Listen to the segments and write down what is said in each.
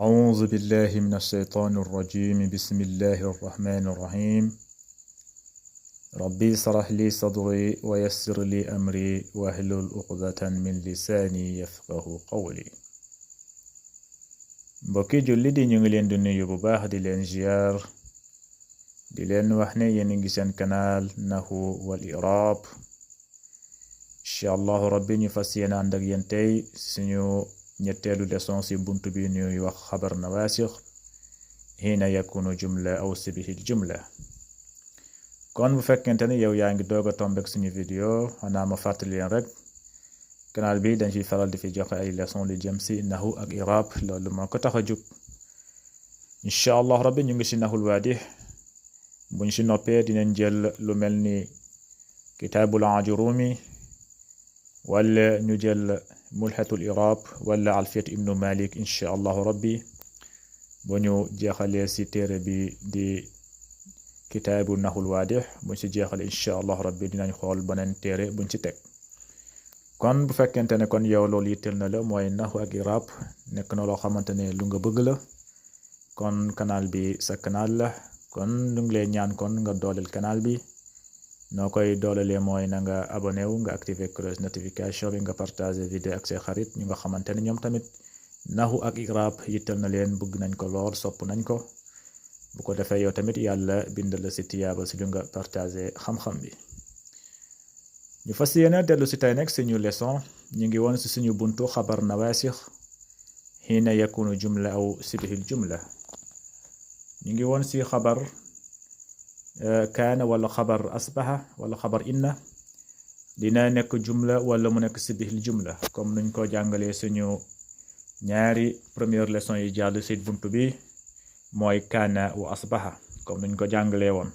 أعوذ بالله من الشيطان الرجيم بسم الله الرحمن الرحيم ربي اشرح لي صدري ويسر لي أمري واحلل عقدة من لساني يفقه قولي mbokki julli di ñu ngi leen di nuyu bu baax di leen ziar di leen wax ne yéen ngi seen canal Nahwu wal I'rab incha allahu rabbi ñu fas yéene ànd ak yéen tey suñu ñetteelu leçon si buntu bi ñuy wax xabar nawasikh hina yakunu jumla aw sibihil jumla. kon bu fekkente ne yow yaa ngi doog a tombek suñu vidéo xanaa ma fàttali leen rek canal bi dañ ciy faral di fi joxe ay leçon lu jëm si nahwu ak i'rab loolu moo ko tax a jóg incha allah rabbi ñu ngi si nahwul waadih buñ si noppee dinañ jël lu mel ni kitaabul ajurumi wala ñu jël mulhatul i'rab wala alfiyat ibnu malik incha allahu rabbi bu ñu jeexalee si téere bi di kitaabu nahwul waadih buñ si jeexalee incha allahu rabbi dinañ xool beneen téere buñ ci teg. kon bu fekkente ne kon yow loolu yitteel na la mooy nahwu ak i'rab nekk na loo xamante ne lu nga bëgg la kon canal bi sa canal la kon lu ngi lay ñaan kon nga dooleel canal bi noo koy doolelee mooy na nga abonné wu nga activer cloche notification bi nga partager vidéo ak say xarit ñu nga xamante ne ñoom tamit nahwu ak i'rab yitteel na leen bëgg nañ ko lool sopp nañ ko bu ko defee yow tamit yàlla bind la si tiyaaba si lu nga partager xam-xam bi. ñu fas yéene dellu si tey nag suñu leçon ñu ngi woon si suñu buntu xabar nawasikh hina yakunu jumla aw sibihil jumla ñu ngi woon si xabar kaana wala xabar asbaha wala xabar inna dina nekk jumla wala mu nekk sibihil jumla comme nuñ ko jàngalee suñu ñaari première leçon yi jàll si buntu bi mooy kaana wa asbaha comme nuñ ko jàngalee woon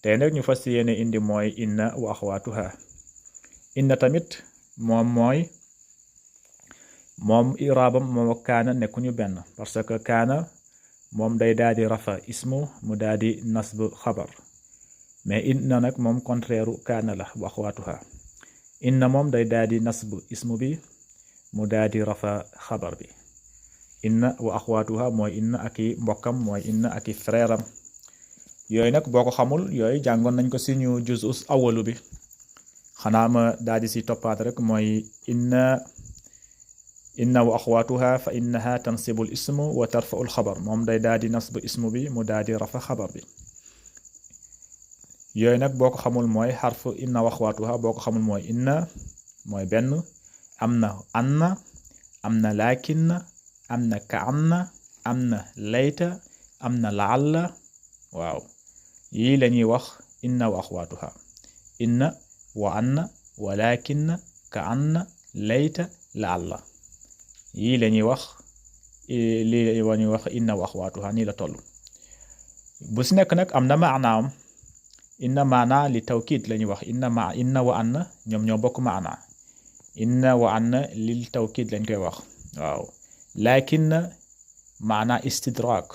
tey nag ñu fas yéene indi mooy inna wa axwaatuha inna tamit moom i'raabam moom ak kaana nekkuñu benn parce que kaana moom day daal di rafa ismu mu daal di nasb xabar mais inna nag moom contraire kaana la wa axwaatuha inna moom day daal di nasb ismu bi mu daal di rafa xabar bi inna wa axwaatuha mooy inna ak i mbokkam mooy inna ak i frère am yooyu nag boo ko xamul yooyu jàngoon nañ ko si ñu juzus awalu bi xanaa ma daal di si toppaat rek mooy inna wa axwaatuha fa innaha tansibul ismu wa tarfaul xabar moom day daal di nasb ismu bi mu daal di rafa xabar bi yooyu nag boo ko xamul mooy xarfu inna wa axwaatuha boo ko xamul mooy inna mooy benn am na anna am na laakinna am na kaanna am na layta am na laalla waaw yii la ñuy wax inna wa axwaatuha inna wa anna walakinna ka anna layta laalla yii la ñuy wax lii la ñuy wax inna wa axwaatuha nii la toll bu si nekk nag am na maanaam inna maana li tawkiid la ñuy wax inna wa anna ñoom ñoo bokk maana inna wa anna lil tawkiid lañ koy wax waaw lakinna maana istidrak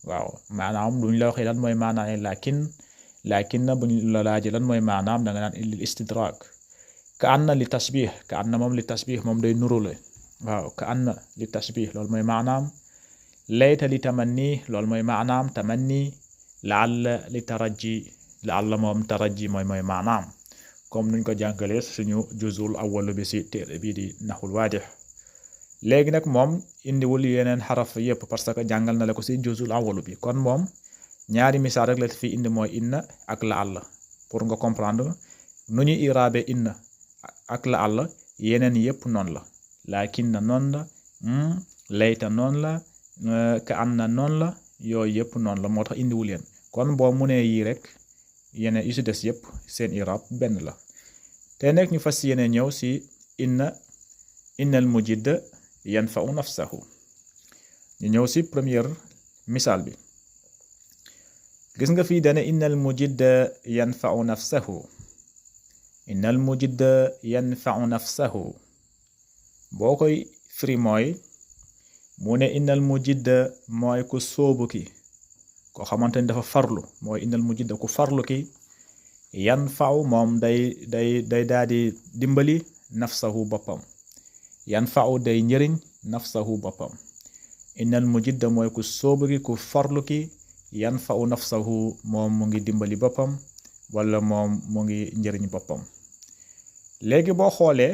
waaw maanaam duñ la waxee lan mooy maanaam lakin buñ la laajee lan mooy maanaam da nga naan lil istidrak ka anna li tashbih ka anna moom li tashbih moom day nurule waaw ka anna li tashbih loolu mooy maanaam layta li tamanni loolu mooy maanaam tamanni laalla li taraji laalla moom taraji mooy maanaam comme nuñ ko jàngalee suñu juzul awwal bi si téere bii di nahwul waadih léegi nag moom indiwul yeneen xaraf yépp parce que jàngal na la ko si juzul awwalu bi kon moom ñaari misaal rek la fi indi mooy inna ak laalla pour nga comprendre nu ñu iraabe inna ak laalla yeneen yépp noonu la laakinna noonu la layta noonu la ka anna noonu la yooyu yépp noonu la moo tax indiwul leen kon boo munee yii rek yeneen yu si des yépp seen iraab benn la te nekk ñu fas yéene ñëw si innal mujid yanfa'u nafsahu ñu ñëw si première misaal bi gis nga fii dane innal mujid yanfa'u nafsahu innal mujid yanfa'u nafsahu boo koy firi mooy mu ne innal mujid mooy ku sóobu ki koo xamante ni dafa farlu mooy innal mujid ku farlu ki yanfa'u moom day daal di dimbali nafsahu boppam yanfa'u day njëriñ nafsahu boppam innal mujidda mooy ku sóobu ki ku farlu ki yanfa'u nafsahu moom mu ngi dimbali boppam wala moom mu ngi njëriñ boppam. léegi boo xoolee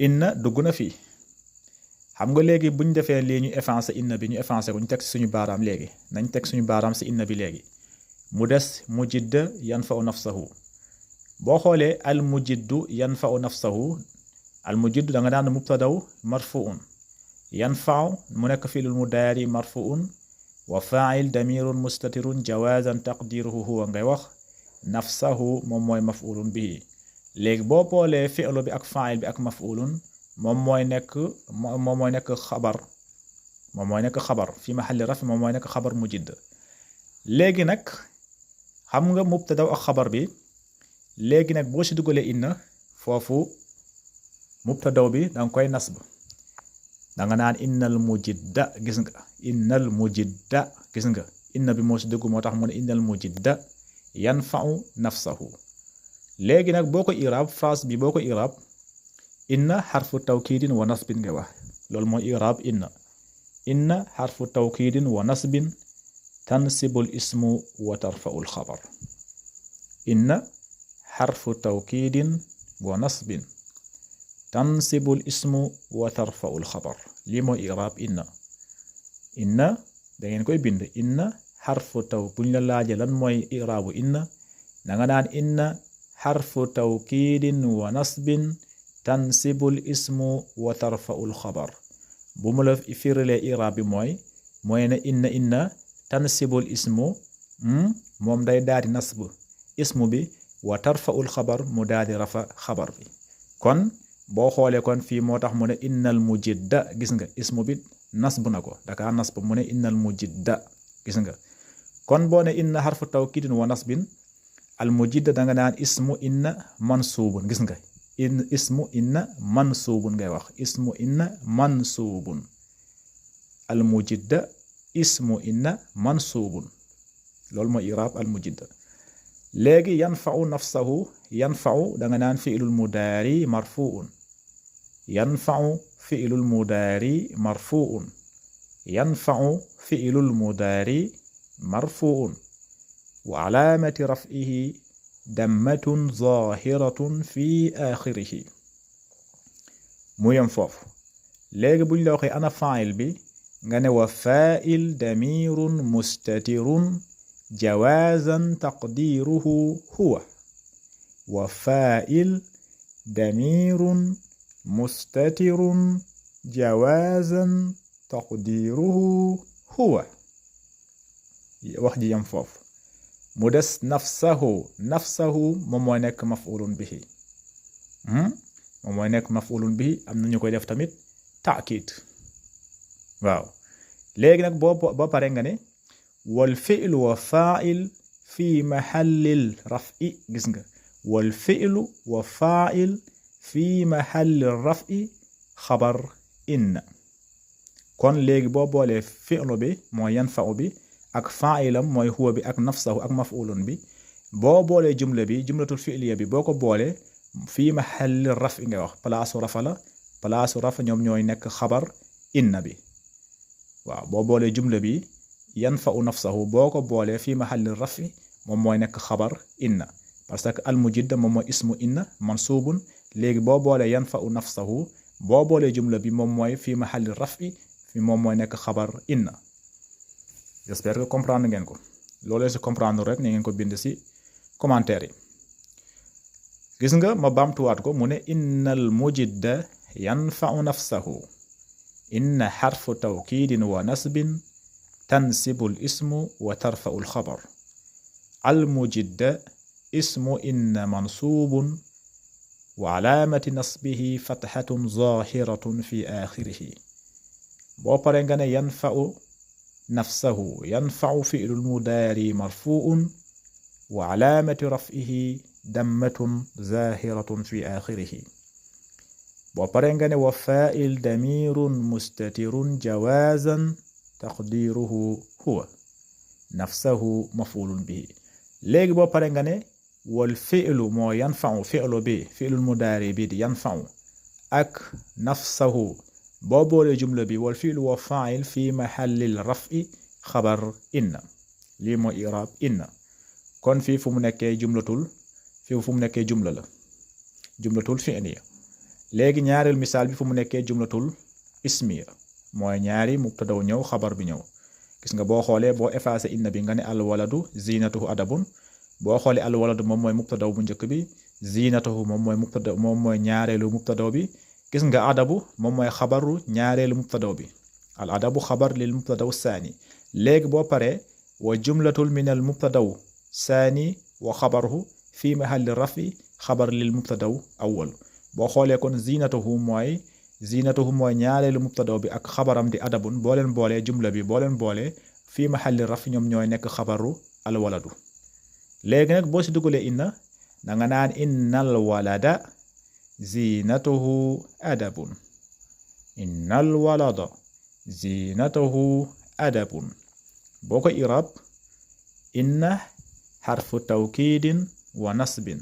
inna dugg na fii xam nga léegi buñ defee lii ñu effacé inna bi ñu effacé ko ñu teg suñu baaraam léegi nañ teg suñu baaraam si inna bi léegi mu des mujidda yanfa'u nafsahu. boo xoolee al mujiddu yanfa'u nafsahu al mujiddu da nga daan mubtadaw marfuun yanfa'u mu nekk fi'lul mudaari marfuun wa fa'il damirun mustatirun jawazan taqdiruhu huwa ngay wax nafsahu moom mooy maf'ulun bihi. léegi boo boolee fi'lu bi ak fa'il bi ak maf'ulun moom mooy nekk xabar fi mahalli raf moom mooy nekk xabar mujidd. léegi nag xam nga mubtadaw ak xabar bi léegi nag boo si dugalee inna foofu mubtadaw bi danga koy nasb danga naan innal mujidda gis nga innal mujidda gis nga inna bi moo si dugg moo tax mu ne innal mujidda yanfa'u nafsahu. léegi nag boo ko irab phrase bi boo ko irab inna xarfu tawkidin wa nasbin nga wax loolu mooy irab inna xarfu tawkidin wa nasbin tansibul ismu wa tarfa'ul xabar. inna xarfu tawkidin wa nasbin tansibul ismu wa tarfa'ul xabar lii mooy irab inna da ngeen koy bind inna xarfu taw buñ la laaje lan mooy irabu inna da nga naan inna xarfu tawkidin wa nasbin tansibul ismu wa tarfa'ul xabar. bu mu la firilee irab bi mooy ne inna tansibul ismu moom day daadi nasb ismu bi wa tarfa'ul xabar mu daadi rafa xabar bi. kon boo xoolee kon fii moo tax mu ne innal mujidda gis nga ismu bi nasb na ko daka nasb mu ne innal mujidda gis nga kon boo ne inna xarfu tawkidin wa nasbin al mujidda da nga naan ismu inna mansubun gis nga ismu inna mansubun ngay wax ismu inna mansubun al mujidda ismu inna mansubun loolu mooy irab al mujidda. léegi yanfa'u nafsahu yanfa'u da nga naan fi'lul mudaari marfuun yanfa'u fi'lul mudaari marfuun yanfa'u fi'lul mudaari marfuun wa alaamati raf'ihi dammatun zaahiratun fi aaxirihi. mu yem foofu. léegi buñ la waxee ana fa'il bi nga ne wa faa'il damirun mustatirun jawazan taqdiruhu huwa wa fa'il damirun mustatirun jawazan taqdiruhu huwa wax ji yam foofu. mu des nafsahu moom mooy nekk maf'ulun bihi moom mooy nekk maf'ulun bihi am na ñu koy def tamit ta'kid waaw. léegi nag boo pare nga ne wal fi'lu wa fa'il fi mahallil raf'i gis nga wal fi'lu wa fa'il fi mahallil raf'i xabar inna. kon léegi boo boolee fi'lu bi mooy yanfa'u bi ak fa'ilam mooy huwa bi ak nafsahu ak maf'ulun bi boo boolee jumla bi jumlatul fi'liya bi boo ko boolee fi mahallil raf'i nga wax palaasu rafa la palaasu rafa ñoom ñooy nekk xabar inna bi waaw. boo boolee jumla bi yanfa'u nafsahu boo ko boolee fi mahallil rafi moom mooy nekk xabar inna parce que al mujidda moom mooy ismu inna mansubun. léegi boo boolee yanfa'u nafsahu boo boolee jumla bi moom mooy fi mahallil rafi fi moom mooy nekk xabar inna. j'espère que comprendre ngeen ko loolee si comprendre rek ni ngeen ko bind si commentaire yi. gis nga ma baamtuwaat ko mu ne innal mujidda yanfa'u nafsahu inna xarfu tawkidin wa nasbin tansibu l ismu wa tarfa'u l xabar al mujidda ismu inna mansubun wa alaamati nasbihi fathatun zahiratun fi aaxirihi. boo pare nga ne yanfa'u nafsahu yanfa'u fi'lul mudaari marfuun wa alaamati raf'ihi dammatun zahiratun fi aaxirihi. boo pare nga ne wa faa'il damirun mustatirun jawazan taqdiruhu huwa nafsahu maf'ulun bihi. léegi boo pare nga ne wal fi'lu moo yanfa'u fi'lu bi fi'lul mudaari bi di yanfa'u ak nafsahu boo boolee jumla bi wal fi'lu wa fa'il fi mahallil raf'i xabar inna lii mooy i'raab inna kon fii fu mu nekkee jumla la jumlatul fi'liya léegi ñaareel misaal bi fu mu nekkee jumlatul ismiya mooy ñaari mubtadaw ñëw xabar bi ñëw gis nga boo xoolee boo effacé inna bi nga ne al waladu zinatuhu adabun boo xoolee al waladu moom mooy mubtadaw bu njëkk bi zinatuhu moom mooy ñaareelu mubtadaw bi gis nga adabu moom mooy xabaru ñaareelu mubtadaw bi al adabu xabar lil mubtadaw saani léegi boo paree wa jumlatul min al mubtadaw saani wa xabaruhu fi mahalli rafi xabar lil mubtadaw awwal boo xoolee kon zinatuhu mooy ñaareelu mubtadaw bi ak xabaram di adabun boo leen boolee jumla bi boo leen boolee fii mahalli rafi ñoom ñooy nekk xabaru al waladu léegi nag boo si dugalee inna da nga naan innal walada zinatuhu adabun innal walada zinatuhu adabun boo ko irab inna xarfu tawkiidin wa nasbin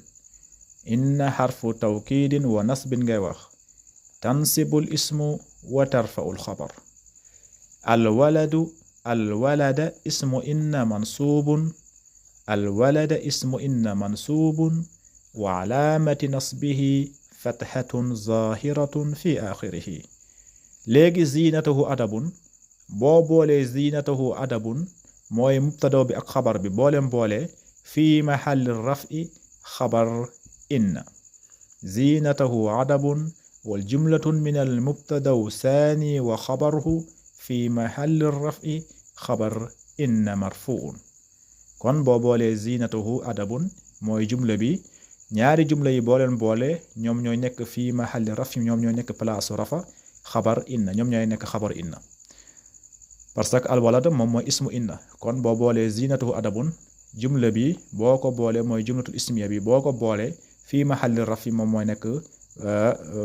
inna xarfu tawkiidin wa nasbin ngay wax tansibul ismu wa tarfa'ul xabar alwalada ismu inna mansuubun wa alaamati nasbihi fathatun zahiratun fi axirihi léegi zinatuhu adabun boo boolee zinatuhu adabun mooy mubtadaw bi ak xabar bi booleen boolee fii mahalli raf'i xabar inna zinatuhu adabun wal jumlatun min al mubtadaw saani wa xabaruhu fii mahalli raf'i xabar inna marfuun kon boo boolee zinatuhu adabun mooy jumla bi ñaari jumla yi booleen boole ñoom ñooy nekk fii mahalli raf'i ñoom ñooy nekk place rafa xabar inna ñoom ñooy nekk xabar inna parce que alwalad moom mooy ismu inna kon boo boolee zinatuhu adabun jumla bi boo ko boolee mooy jumlatul ismiya bi boo ko boolee fii mahalli rafi moom mooy nekk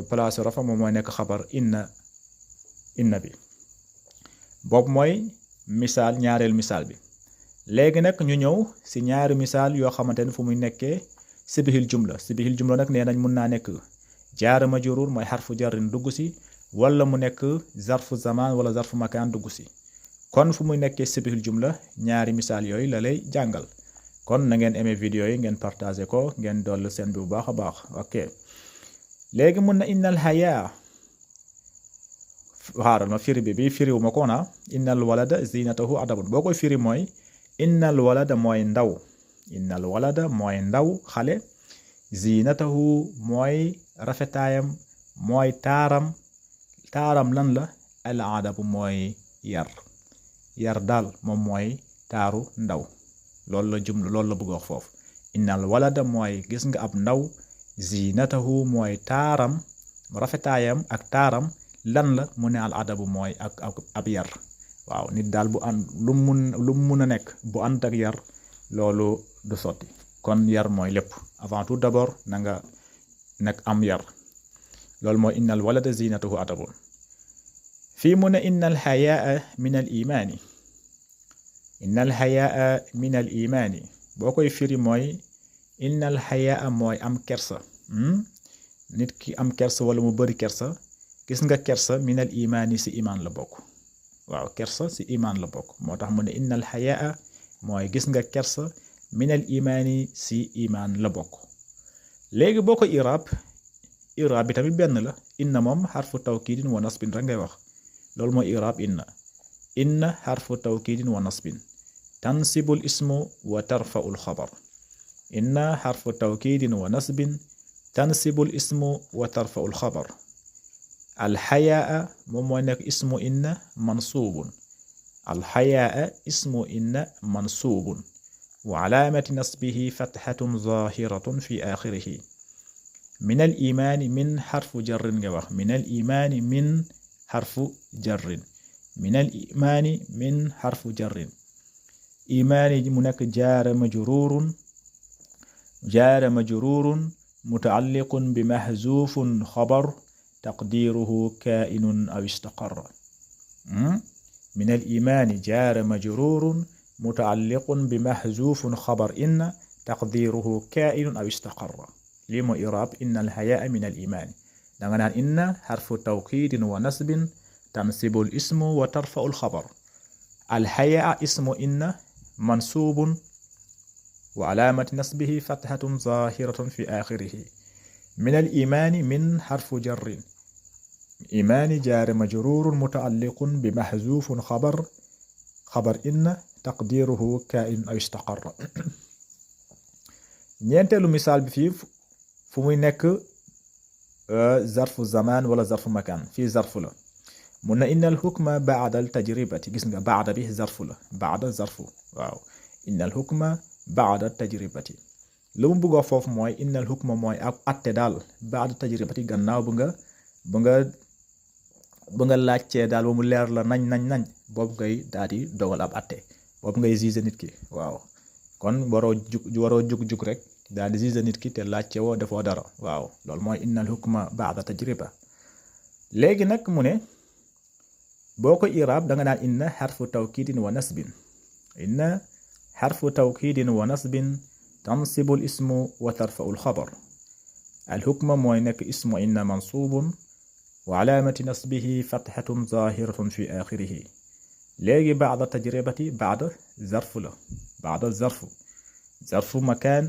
place rafa moom mooy nekk xabar inna bi boobu mooy misaal ñaareel misaal bi léegi nag ñu ñëw si ñaari misaal yoo xamante ne fu muy nekkee sibihil jumla nag nee nañ mun naa nekk jaar majruur mooy xarfu jarrin dugg si wala mu nekk zarfu zaman wala zarfu makaan dugg si kon fu muy nekkee sibihil jumla ñaari misaal yooyu la lay jàngal kon na ngeen aimé vidéo yi ngeen partagé ko ngeen dolli seen bi bu baax a baax ok léegi mun na innal hayaa xaaral ma firi bi firiwu ma ko na innal walada zinatahu adabun boo koy firi mooy innal walada mooy ndaw xale zinatahu mooy rafetaayam mooy taaram lan la al adabu mooy yar daal moom mooy taaru ndaw loolu la bëgg wax foofu innal walada mooy gis nga ab ndaw zinatahu mooy taaram rafetaayam ak taaram lan la mu ne al adabu mooy ak ab yar waaw nit daal bu ànd lu mun a nekk bu ànd ak yar loolu du sotti kon yar mooy lépp avant tout d'abord na nga nekk am yar loolu mooy innal walada zinatuhu adabun fii mu ne innal hayaa min al imaani boo koy firi mooy innal hayaa mooy am kersa nit ki am kersa wala mu bari kersa gis nga kersa min al imaani si imaan la bokk waaw kersa si imaan la bokk moo tax mu ne innal hayaa mooy gis nga kersa min al imaani si imaan la bokk léegi boo ko iraab bi tamit benn la inna moom xarfu tawkiidin wa nasbin rek ngay wax loolu mooy iraab inna xarfu tawkiidin wa nasbin tansibul ismu wa tarfa'ul xabar inna xarfu tawkiidin wa nasbin tansibul ismu wa tarfa'ul xabar alxayaa moom mooy nekk ismu inna mansuubun alxayaa ismu inna mansuubun wa alaamati nasbihi fathatun zahiratun fi axirihi min al imaani min xarfu jarrin nga wax min al imaani min xarfu jarrin min al imaani min xarfu jarrin imaani mu nekk jaara majruurun mutaalliqun bi mahzuufun xabar taqdiiruhu kaa'inun aw istaqarra min al imaani jaara majruurun mutaalliqun bi mahzuufun xabar inna taqdiiruhu kaa'inun aw istaqarra lii mooy iraab inna al hayaa min al imaani danga naan inna xarfu tawkiidin wa nasbin تنصب الاسم وترفع الخبر. الحياء اسم إن منصوب وعلامة نصبه فتحة ظاهرة في آخره. من الإيمان من حرف جر، إيمان جار مجرور متعلق بمحذوف خبر إن تقديره كائن أو استقر. ñeenteelu misaal bi fii fu muy nekk zarfu zaman wala zarfu makan. fii zarfu la mun na innal hukma baada al tajribati. gis nga baada bi zarfu la, baada zarfu. waaw innal hukma baada tajribati. lu mu bëgg a foofu mooy innal hukma mooy ab atte daal baada tajribati gannaaw bu nga laajtee daal ba mu leer la nañ boobu ngay daal di dogal ab atte, boobu ngay juger nit ki. waaw kon waroo jug rek daal di juger nit ki te laajte woo defoo dara. waaw loolu mooy innal hukma baada tajriba. léegi nag mu ne boo ko iraab da nga naan inna xarfu tawkidin wa nasbin. inna xarfu tawkidin wa nasbin tansibu al ismu wa tarfau al xabar. al hukma mooy nekk ismu inna mansubun wa alaamati nasbihi fathatun zahiratun fi axirihi. léegi baada tajribati baada zarfu la, baada zarfu makaan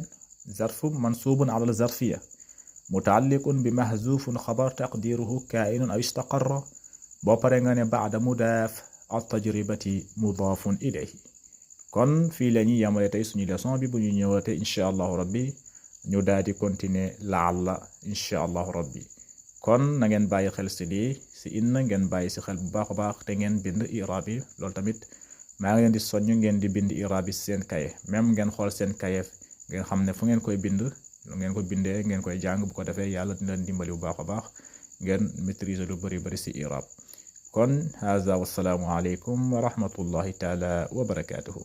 zarfu mansubun ala zarfiya mutaalliqun bi mahzufun xabar taqdiruhu kainun aw istaqarra. boo pare nga ne baada mudaaf al tajribati mudaafun ilayhi. kon fii la ñuy yamale tey suñu leçon bi. bu ñu ñëwate incha allahu rabbi ñu daal di continuer laalla incha allahu rabbi. kon na ngeen bàyyi xel si lii si inna ngeen bàyyi si xel bu baax a baax te ngeen bind iraab yi. loolu tamit maa ngi leen di soññ ngeen di bind iraab yi seen kaye, même ngeen xool seen kaye ngeen xam ne fu ngeen koy bind lu ngeen ko bindee ngeen koy jàng. bu ko defee yàlla dina leen dimbali bu baax a baax ngeen maîtriser lu bari si iraab. kon haza wassalaamu aleykum wa rahmatullahi taala wa barakatuhu.